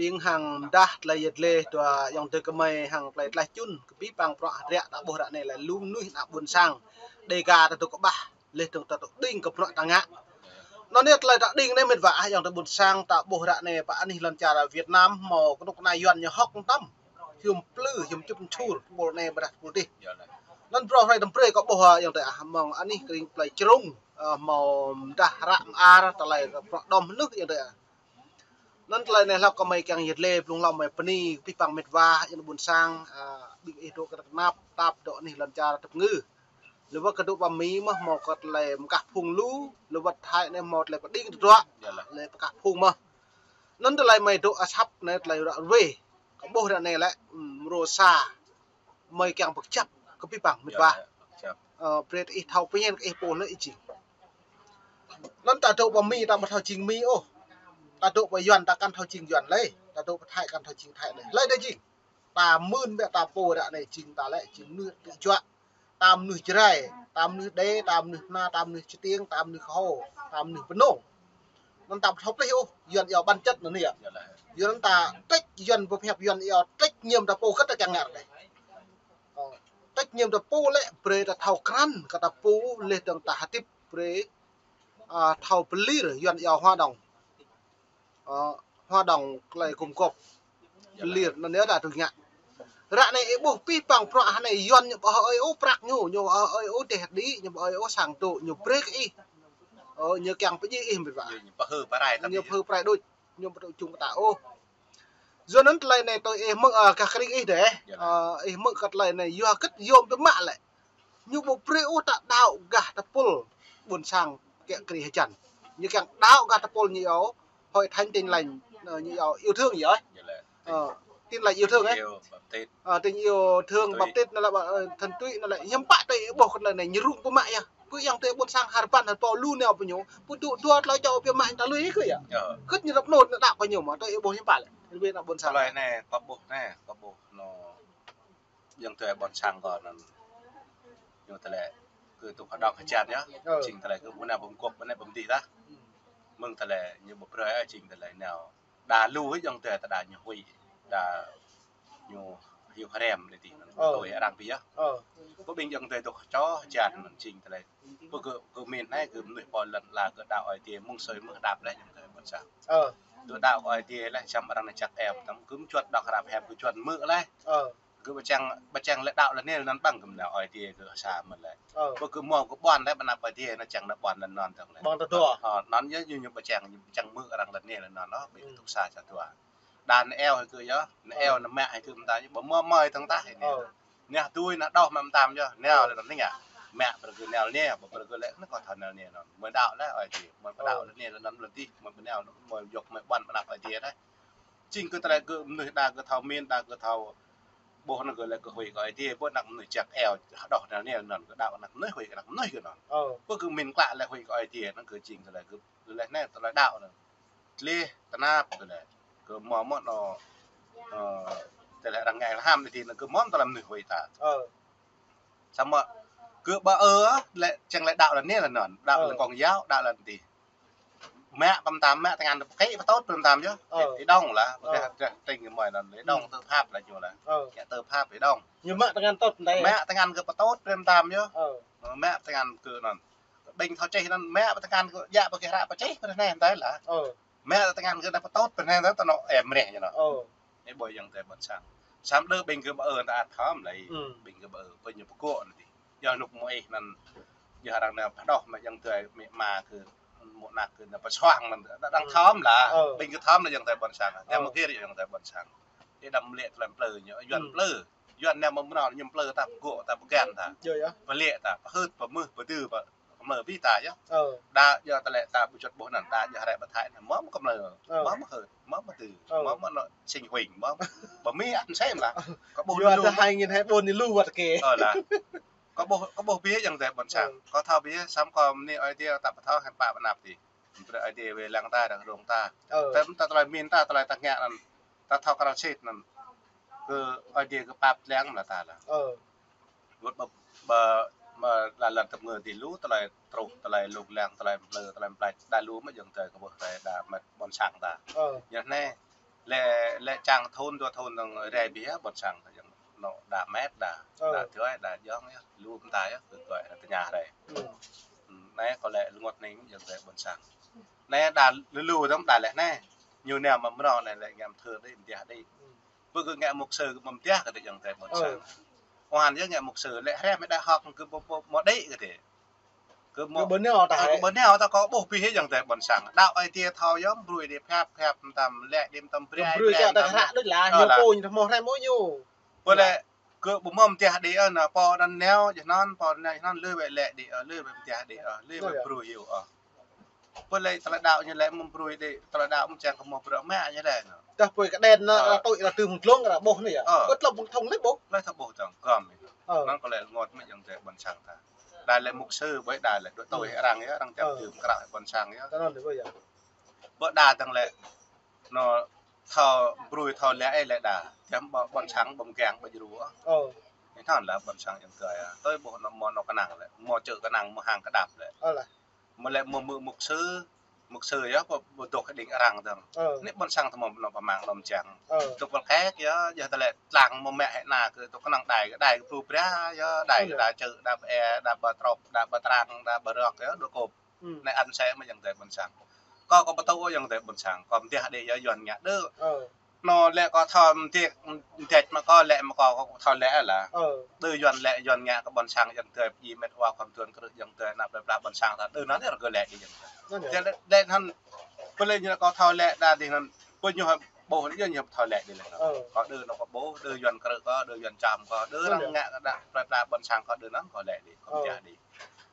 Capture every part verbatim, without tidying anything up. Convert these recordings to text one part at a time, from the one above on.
Jing hăng mdah tơlơi yet lĕ dua ayŏng adơi gơmơi hăng tơlơi tlaih čun kơ abih bang bruă hơdră ta ƀuh ră anai lĕ lu mơnuih ană ƀôn sang. Đêga ta dŏ kơƀah, lĕ dơ̆ng ta dŏ đing kơ bruă ta ngă. Anŭn yơh tơlơi ta đing anai mĕt wa ah ayŏng adơi ƀôn sang ta ƀuh ră anai pơ anih lŏn čar Việt Nam hmâo kơnuk kơna Yuan ñu hŏk tăm. Hiư̆m plư, hiư̆m čŭp čur, pôl anai ƀôdah pôl adih. Anŭn brơi hrơi tơm brơi kơ ƀuh ayŏng adơi ah mơ̆ng anih kring plơi Črung, ơ, hmâo mdah ră mơar tơlơi bruă đom mơnuih ayŏng adơi ah. Anŭn tơlơi anai hlak kơ mơi kiăng yet lĕ blung hlâo mơi bơni abih bang mĕt wa ayŏng adơi ƀôn sang, ơ, ƀing ih dŏ kơ tơnap tap dŏ anih lŏn čar tơpơngư. Lơ̆m wơ̆t kơ dŏ pơ Mi mơ̆n hmâo kơ tơlơi mơkah phung lu, lơ̆m wơ̆t Thái anai hmâo tơlơi pơđing tơdruă, tơlơi pơkah phung mơ̆n. Anŭn tơlơi mơi dŏ asăp anai tơlơi ră ruai. Kơ ƀuh ră anai lĕ, ưm, mrô sa. Mơi kiăng pơkơjăp kơ abih bang mĕt wa. Ơ, brơi ih thâo pơñen kơ ih pô lĕ ih jing. Anŭn ta dŏ pơ Mi ta ƀu thâo jing Mi ôh. Ta dŏ pơ Yuan ta kăn thâo jing Yuan lĕ. Ta dŏ pơ Thái kăn thâo jing Thái lĕ. Lĕ đa jing. Ta mưn ƀĕ ta pô ră anai jing ta lĕ jing mơnuih tŭ juă. Ta mơnuih Jrai, ta mơnuih Đê, ta mơnuih Hna, ta mơnuih Čơtiêng, ta mơnuih Kơho, ta mơnuih Bơnông. Anŭn ta ƀu thâo plih ôh, Yuan iâu bản chất anŭn yơh. Yuan ta trách Yuan pơhiăp Yuan iâu trách nhiệm ta pô kơ ta kiăng ngă lĕ. Ơ, trách nhiệm ta pô lĕ brơi ta thâo krăn kơ ta pô lĕ dơ̆ng ta hơdip brơi, ơ, thâo pơlir Yuan iâu hoa đồng. Ơ, hoa đồng tơlơi gum gŏp. Pơlir anŭn yơh ta dŏ ngă. Ră anai ih ƀuh abih bang bruă hơnai Yuan ñu ƀu hơ-ơi ôh prăk ñu, ñu ƀu hơ-ơi ôh teh đĭ, ñu ƀu hơ-ơi ôh sang dŏ, ñu brơi kơ ih. Ơ, ñu kiăng pơdjai ih mĕt wa. Ñu pơhư̆ pơrai đôč. Ñu pơhư̆ pơrai đôč. Ñu ƀu dŏ čung pơtă ôh. Yua anŭn tơlơi anai tui ih hmư̆, ơ, gah kring ih dêh. Ơ, ih hmư̆ kơ tơlơi anai yua kơ yôm biă mă lĕ. Ñu ƀu brơi ôh ta đaŏ gah tơpul ƀôn sang kiăng kri hơjăn. Ñu kiăng đaŏ gah tơpul ñu iâu Hội Thánh Tin Lành, ơ, ñu iâu yêu thương yơh. Ơ, Tin Lành yêu thương ơ. Ơ, tình yêu thương baptist anŭn lĕ, ơ, thuần túy anŭn lĕ. Hiư̆m pă tui ƀuh kơ tơlơi anai ñu rŭng pơmă yơh. Pơ ayŏng adơi ƀôn sang hơbăn hơbâo lu nao pơ ñu. Pơ dŏ dua tơlơi čô biă mă ta lui kơ yơh. Kơ ñu rap nô ta đaŏ kơ ñu mơ̆n tui ƀuh hiư̆m pă lĕ. Lui ană ƀôn sang. Tơlơi anai kơ ƀuh anai, kơ ƀuh anŭn. Ayŏng adơi ƀôn sang kơ anŭn. Ñu tơlơi kơ tŭ kơ đŏk kơ čan yơh. Ơ. Jing tơlơi kơ ƀu nao pơm gŏp, ƀu nao pơm dih tah. Mơ̆ng tơlơi ñu ƀu brơi, jing tơlơi nao. Đa lu ayŏng adơi ta đa ñu huĭ, đa ñu hiu hrem lĕ dih. Ơ. Tui arăng ƀiă. Ơ. Kơ ƀing ayŏng adơi tŭ kơ čô čan anŭn jing tơlơi. Kơ, kơ, kơ min anai kơ mơnuih pô lŏn ala kơ đaŏ Ơi Adai mơ̆ng sui mơ̆ng đăp lĕ ayŏng adơi ƀôn sang. Ơ. Kơ đaŏ Ơi Adai lĕ čăm arăng anai čăk em tăm kơ mơčuăt đŏk hrăp hem kơ čuăt mơ̆ lĕ. Ơ. Kơ pơčang, pơčang lĕ đaŏ lĕ anai lĕ anŭn ƀăng kơ mơ̆n lĕ Ơi Adai kơ sa mơ̆n lĕ. Ơ. Ƀơ kơ hmâo kơ ƀuăn lĕ ƀơnăp Ơi Adai anŭn čang lĕ ƀuăn lĕ anŭn tơ̆ng lĕ. Ƀuăn tơdua. Ơ, anŭn yơh ñu, ñu pơčang, ñu pơčang mơ̆ arăng lĕ anai lĕ anŭn ôh, ƀing tŭ sa ča dua. Đa nao eo hĭ kơ yơh, nao eo nao mă hĭ kơ mơtam yơh, ƀu hmâo mơi tơ̆ng tah hĭ anai. Nao tui nao đôč mă mơtam yơh, nao lĕ anŭn anai ngă. Mă brơi kơ nao anai, ƀu brơi kơ lĕ anŭn kơ thâo nao anai anŭn. Mơi đaŏ lĕ Ơi Adai, mơi pơđaŏ lĕ anai lĕ anŭn lĕ dih, mơi pơnao, mơi yŏk mơi ƀuăn ƀơnăp Ơi Adai anai. Jing kơ tơlơi kơ mơnuih đa kơ thâo min, đa kơ thâo ƀuh anŭn kơ lĕ kơ huĭ kơ Ơi Adai, ƀu anăp mơnuih čăk eo, hơđoh anai anŭn, kơ đaŏ anăp mơnuih huĭ kơ anăp mơnuih kơ anŭn. Ơ. Ƀu kơ min klă lĕ huĭ kơ Ơi Adai, anŭn kơ jing tơlơi kơ, tơlơi anai tơlơi đaŏ anŭn. Tleh, tơnap tơlơi. Kơ hmâo mơ̆n anŭn, ơ, tơlơi arăng ngă lăm hăm anai dih anŭn kơ hmâo tơlơi mơnuih huĭ ta. Ơ. Samơ̆ kơ ƀă ơ, lĕ čang lĕ đaŏ lĕ anai lĕ anŭn, đaŏ lĕ kông yao, đaŏ lĕ dih. Mă pơm tam, mă tơngan pơkĕ pơtôt pơm tam yơh. Ơ. Ih dŏng lah, pơkĕ trĕh tring kơ mơi anŭn, ih dŏng tơ phap lah ñu lah. Ơ. Kĕ tơ phap ih dŏng. Ñu mă tơngan tôt anai. Mă tơngan kơ pơtôt pơm tam yơh. Ơ. Mă tơngan kơ anŭn. Ƀing thâo čih anŭn, mă tơngan kơ djă pơkĕ hră pơčih pơrơnai anai lah. Ơ. Mă tơngan kơ anai pơtôt pơrơnai anai tơ anŭn em rĕh ñu anŭn. Ơ. Anai ƀơi ayŏng adơi ƀôn sang. Samơ̆ đơ ƀing kơ ƀă ơ ta ăt thâo mơ̆n lĕ. Ƀing kơ ƀă ơ, ƀing ñu pơkŏ anai dih. Yơh anŭn mơ̆ ih anŭn. Yơh arăng anai pơđoh mă ayŏng adơi mĕ ama kơ mơ̆ anăp kơ anai pơsuang anŭn. Đa, đang thâo mơ̆n lah. Ơ. Ƀing kơ thâo mơ̆n lĕ ayŏng adơi ƀôn sang. Ơ. Anai mơ̆ gir ayŏng adơi ƀôn sang. Ih đăm lĕ tơlơi plư ñu. Yuan plư. Yuan anai mơ̆ mơnơ̆ng ñu plư ta pơkŏ ta pơgăn ta. Yơh, yơh. Pơlĕ ta, pơhưt, pơmưh, pơdư, pơ kơmlơ ƀing ta yơh. Ơ. Đa yơh tơlơi ta ƀu čuăt ƀuh anŭn ta yơh hrĕ pơthai anŭn. Mơ̆ mơ̆ kơmlơ. Ơ. Mơ̆ mơ̆ hưt. Mơ̆ mơ̆ tư̆. Ơ. Mơ̆ mơ̆ anŭn sĭng huĭng. Mơ̆ mơ̆. Ƀu mĭn ăt mơsĕ lah. Kơ ƀuh yua lu. Tơ hai nghìn hai ƀôn ñu lu wơ̆t kơ. Ơ lah. Kơ ƀuh, kơ ƀuh ƀiă ayŏng adơi ƀôn sang. Ơ. Kơ thâo ƀiă samơ̆ kơ mơnuih Ơi Adai ta pơthâo hăng pap anăp dih. Brơi Ơi Adai wai lăng ta, rơ̆ng rông ta. Ơ. Tơm ta tơlơi min ta, tơlơi ta ngă anŭn. Ta thâo krăn sĭt anŭn. Kơ Ơi Adai kơ pap lăng mơ̆ lah ta lah. Ơ. Wơ̆t ƀă, ƀă, ƀă lŏn tơpơngư dih lu, tơlơi truh, tơlơi lông lăng, tơlơi plư, tơlơi plăč, đa lu mơ̆ ayŏng adơi kơ ƀuh tơlơi đa mĕt ƀôn sang ta. Ơ. Yơh anai, Lĕ, lĕ čang thun dua thun dong rai bih ƀôn sang ta jang. Nô đa met đa, đa thưai đa jong yơh, lu mta yơh, kơ kơ tơña rai. Anai kơ lĕ lơngot ning jang tơ ƀôn sang. Anai đa lu lu dong đa lĕ anai. Ñu anai mă mrâo anai lĕ ngă mơthơ đĭ, mơtiah đĭ. Bơ kơ ngă mục sư kơ mơtiah kơ đĭ jang tơ ƀôn sang. Oan yơh ngă mục sư lĕ hrăm đa hŏk kơ ƀu, ƀu, mă đĭ kơ đĭ. Kơ mă, kơ ƀu nao ta, kơ ƀu nao ta kơ ƀuh bih jang tơ ƀôn sang. Đaŏ ai tiê thâo yơh, brui đĭ phep, phep mtam lĕ đĭ mtam brui, brui brui ta hră đôč lah, ñu pô ñu thâo mơ̆ hrăm mơ̆ ñu. Bơ lĕ kơ ƀu mơtiah đĭ ơ, nă pô anŭn nao, jơhnăn, pô anŭn nao, jơhnăn lui wĕ lĕ đĭ ơ, lui wĕ mơtiah đĭ ơ, lui wĕ brui hyu ơ. Bơ lĕ tơlơi đaŏ ñu lĕ mơ̆ brui đĭ, tơlơi đaŏ mơ̆ čang kơ mơ̆ brui mă ñu lĕ nă. Tah pui kơ đen nă, tui kơ tơ̆ mơ̆ng tlung kơ ƀuh anai yơh. Bơ tlung mơ̆ng thung lĕ ƀuh. Lĕ thâo ƀuh tong gom. Anŭn kơ lĕ lơngot mơ̆ jang tơ ƀôn sang ta. Đa lĕ mục sư, ƀơi đa lĕ đuaĭ tui arăng yơh, arăng čăp jum krao ƀôn sang yơh. Bơ đa tong lĕ nô thâo brui thâo lĕ ai lĕ đa. Čăm ƀôn sang ƀơ̆ng kiăng ƀơi djru. Anŭn lah ƀôn sang jang tơ yơh. Tui ƀuh nô mơ̆ nô kơnang lĕ, mơ̆ čư̆ kơnang, mơ̆ hăng kơdăp lĕ. Mơ̆ lĕ mơ̆ mơ̆ mục sư, mục sư yơh, ƀu, ƀu dŏ đing arăng dong. Anai ƀôn sang tơ mơ̆ nô pơmang nô mơčang. Tŭk pơl khek yơh, yơh tơlơi tlang mơ̆ mĕ hĕ na kơ tŭk kơnang đai, đai kơ pru bra yơh, đai kơ đa čư̆, đa ƀe, đa ƀa trŏp, đa ƀa trang, đa ƀa rơ̆k yơh, đa kôp. Anai ăn sĕ mơ̆ jang tơ ƀôn sang. Kơ, kơ ƀu tŭ ôh jang tơ ƀôn sang, kơ mơtiah đĭ yơh Yuan ngă đơ. Nô lĕ kơ thâo mơtiah, mơtiah mă kơ lĕ mă kơ, kơ thâo lĕ lah. Đơ Yuan lĕ Yuan ngă kơ ƀôn sang jang tơ pơjing met wa khŏm tuan krư̆ jang tơ nă plơi pla ƀôn sang ta. Đơ anŭn yơh kơ lĕ đĭ jang tơ. Jang lĕ, lĕ anŭn, bơ lĕ ñu kơ thâo lĕ đa đĭ anŭn. Bơ ñu ƀuh ñu, ñu thâo lĕ đĭ lĕ. Kơ đơ nô kơ ƀuh, đơ Yuan krư̆ kơ, đơ Yuan čăm kơ, đơ arăng ngă kơ đa plơi pla ƀôn sang kơ đơ anŭn kơ lĕ đĭ, kơ mơtiah đĭ.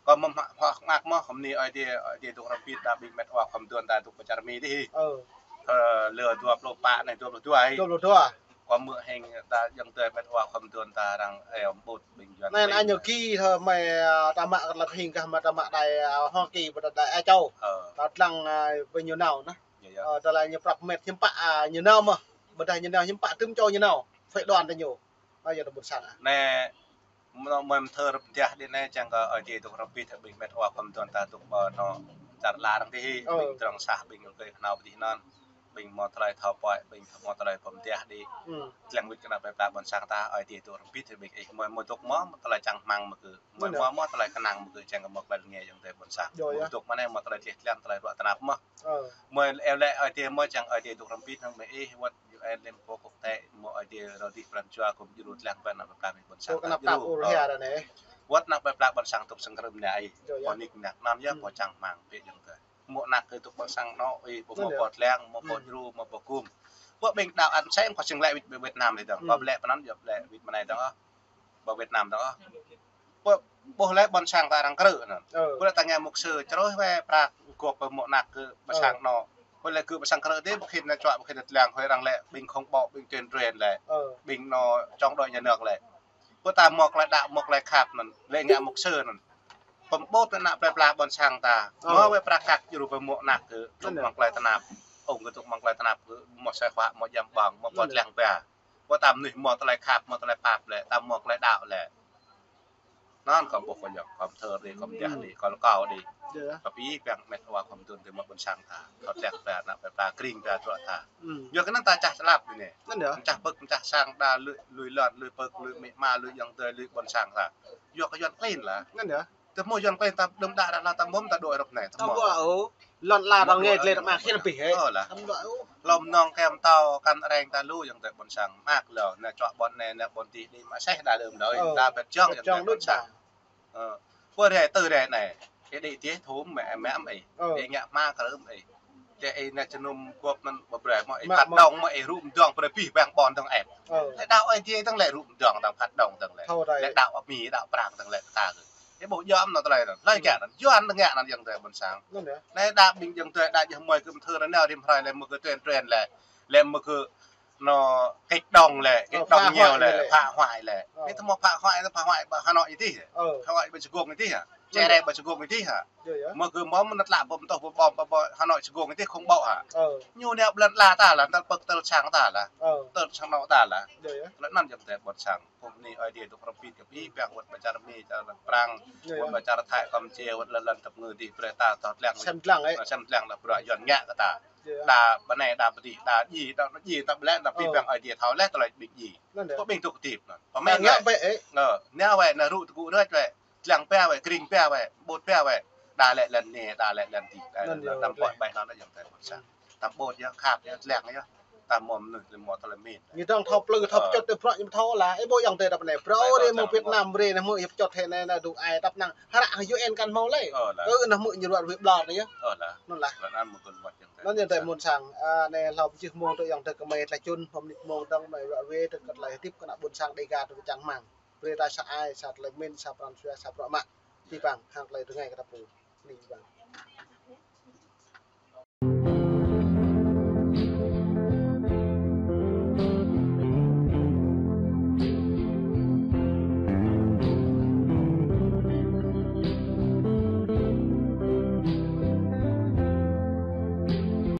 Kơ mơ̆ hŏk mơak mơ̆, kơ mơni ai tiê, ai tiê dŏ hrăm bit đa ƀing met wa khŏm tuan ta dŏ pơ čar Mi đĭ. Ơ, lơ dua pluh pă anai, dua pluh dua ai. Dua pluh dua. Kơ mơ̆ hing ta jang tơ met wa khŏm tuan ta arăng, ơ, ƀut ƀing Yuan. Anai, anai ñu ki thơ mơi, ơ, ta mă kơ lăp hing kah mă ta mă đai, ơ, hŏk ki ƀu đa đai ai čô. Ta tlang, ơ, ƀing ñu nao nă. Ơ, ta lăi ñu prăp met hiư̆m pă, ơ, ñu nao mơ̆. Ƀu đa ñu nao hiư̆m pă tơm čô ñu nao. Phải đoàn ta ñu. Ơ, yơh ta ƀôn sang. Anai, mơ̆ mơ̆ mơthơ rơp tiah đĭ anai čang kơ ai tiê dŏ hrăm bit ƀing met wa khŏm tuan ta dŏ ƀơi nô čar la arăng đĭ hĭ, ƀing trong sah ƀing rơkơi kơnao pơdih anŭn, ƀing mơ̆ tơlơi thâo pơai, ƀing mơ̆ tơlơi pơm tiah đĭ. Tlang wĭt kơ nă plơi pla ƀôn sang ta, ai tiê dŏ hrăm bit ƀing ih mơ̆ mơ̆ dŏ mơ̆ tơlơi čang hmang mơ̆ kơ, mơ̆ mơ̆ tơlơi kơnang mơ̆ kơ čang kơ mơ̆ kơ lĕ ngă jang tơ ƀôn sang. Mơ̆ dŏ mơ̆ anai mơ̆ tơlơi tleh tlang tơlơi ruă tơnap mơ̆. Mơ̆ eo lĕ ai tiê mơ̆ čang ai tiê dŏ hrăm bit hăng mơ̆ ih wơ̆t U N lĕ mơ̆ kơ quốc tế mơ̆ ai tiê rơdih pran jua kơ djru tlang ƀan nă plơi pla ƀôn sang. Kơ nă plơi pla ƀôn sang tŭk sang krư̆ mơ̆ ai. Pô nik nă anŭn yơh pô čang hmang pĕ jang tơ. Mơ̆ nă kơ tŭk ƀôn sang nô ih, pô mơ̆ pô tlang, mơ̆ pô djru, mơ̆ pô gum. Pô ƀing đaŏ ăn sĕ kơ sing lĕ wĭt Việt Nam đĭ dong. Kơ lĕ pơ anŭn yơh lĕ wĭt mơ̆ anai dong. Pơ Việt Nam dong. Pô, ƀuh lĕ ƀôn sang ta arăng krư̆ anŭn. Pô lĕ ta ngă mục sư čroh wĕ prăk gŏp pơ mơ̆ nă kơ ƀôn sang nô. Pô lĕ kơ ƀôn sang krư̆ đĭ, ƀu khĭn nă čuă, ƀu khĭn nă tlang, hơi arăng lĕ ƀing khŏng ƀô̆, ƀing tuyên truyền lĕ. Ƀing nô chống đối nhà nước lĕ. Pô ta mơ̆ tơlơi đaŏ, mơ̆ tơlơi khăp anŭn, lĕ ngă mục sư anŭn. Pơƀut nă plơi pla ƀôn sang ta. Mơ̆ wĕ prăk kăk djru pơ mơ̆ nă kơ tŭk mơ̆ng tơlơi tơnap. Ung kơ tŭk mơ̆ng tơlơi tơnap kơ mơ̆ sai khua, mơ̆ jăm ƀơ̆ng, mơ̆ pô tlang ba. Pô ta mơnuih mơ̆ tơlơi khăp, mơ̆ tơlơi pap lĕ, ta mơ̆ tơlơi đaŏ lĕ. Anŭn kơ ƀuh kơ ñu, kơ mơthơ đĭ, kơ mơtiah đĭ, kơ lăkâo đĭ. Kơ pih păng met wa khŏm tuan tơ mơ̆ ƀôn sang ta. Kơ tlang ba nă plơi pla kring ba truă ta. Yua kơ anŭn ta čah čơlăp đĭ anai. Čah pơ̆k, čah sang đa lui, lui lŏn, lui pơ̆k, lui amĭ ama, lui jang tơ, lui ƀôn sang ta. Yua kơ Yuan klin lah. Tơ mơ̆ Yuan klin ta đơm đă đa lah ta mơ̆m ta dŏ rơp anai. Ta mơ̆. Lŏn la ta ngă klin ta mă khĭn pih hĕ. Ơ lah. Lŏm nong kem tao kăn reng ta lu jang tơ ƀôn sang. Mă lŏ nă čuă ƀôn anai, nă ƀôn tih đĭ mă sĕ đa đơm đơi. Ta ƀĕt jong jang tơ ƀôn sang. Ơ, pơ rai tơ rai anai, ih đĭ tih thum mă, mă mă ih. Ih ngă hmang krư̆ mă ih. Tơ ih nă čơnum gŏp anŭn ƀu brơi mơ̆ ih phat dong mă ih rŭ mơdong pơ anai pih păng ƀôn dong ĕp. Lĕ đaŏ ai tiê dong lĕ rŭ mơdong dong phat dong dong lĕ. Lĕ đaŏ amĭ đaŏ prang dong lĕ kơ ta kơ. Ih ƀuh jăm nă tơlơi anŭn. Lơi kơ anŭn. Yuan anŭn ngă anŭn jang tơ ƀôn sang. Anai đa ƀing jang tơ đa jơh mơi kơ mơthơ anai nao rĭm hrơi lĕ mơ̆ kơ tuyên truyền lĕ. Lĕ mơ̆ kơ nô kích động lĕ, kích động nhiều lĕ, phá hoại lĕ. Ơ. Ñu tơ mơ̆ phá hoại, phá hoại ƀơi Hà Nội ñu tih. Phá hoại ƀơi Sài Gòn ñu tih hă? Čơrĕ ƀơi Sài Gòn ñu tih hă? Mơ̆ kơ mơ̆ mơ̆ nă tơlơi bom tŏh bom ƀơi Hà Nội Sài Gòn ñu tih khŏng ƀô̆ hă? Ñu nao ƀlŏn la ta lah, tơl pơ̆k tơl sang ta lah. Tơl sang nô ta lah. Lĕ anŭn jang tơ ƀôn sang. Pô mơni ai tiê dŏ hrăm bit kơ pih păng wơ̆t ƀơi čar Mi, čar prang, wơ̆t ƀơi čar Thái, Kampuchia, wơ̆t lŏn lŏn tơpơngư đĭ brơi ta tŏ tlang. Sem tlang ĕ. Sem tlang lah bruă Yuan ngă kơ ta. Đa bơnai, đa bơdi, đa ji, đa ji, đa ƀlĕ, đa pi păng ai dia thâo leh tơlơi ƀing ji. Pơ ƀing tŭk tip nă. Pơmĭn wai. Nă wai, nă rŭ tơgŭ rơč wai. Lăng pia wai, kring pia wai, ƀut pia wai. Đa lĕ lăn nê, đa lĕ lăn ti. Đa lĕ lăn poi ƀai nă yơh tơlơi ƀôn sang. Tam ƀut yơh, khăp yơh, lăng yơh. Tam mơm nư, lĕ mơ̆ tơlơi mĭn. Ñu dong thâo plư, thâo pơčut tơ bruă ñu thâo lah. Ơ ƀu yơh tơ đa bơnai. Bruă rê mơ̆ Việt Nam rê nă mơ̆ yơh pơčut hê nai nă dŭ ai tăp năng. Hơră U N kăn hmâo lĕ. Ơ lah. Kơ nă mơ̆ ñu ruă wai ƀlŏr nă yơh. Ơ lah. Nă lah. Lăn ăn mơ̆ kơ luat yơh. Nă yơh tơ ƀôn sang. Ơ, nê hlâo pơjih mông tơ yơh tơ kơmơi tla čun, hmâo mơnit mông dong mơi ruă wai tơ kơ tơlơi hơdip kơ nă ƀôn sang Dega tơ čang rơmang. Brơi ta sa ai, sa tơlơi mĭn, sa pran jua, sa bruă mă. Ti păng, hăng tơlơi rơngai kơ ta pô. Ni păng.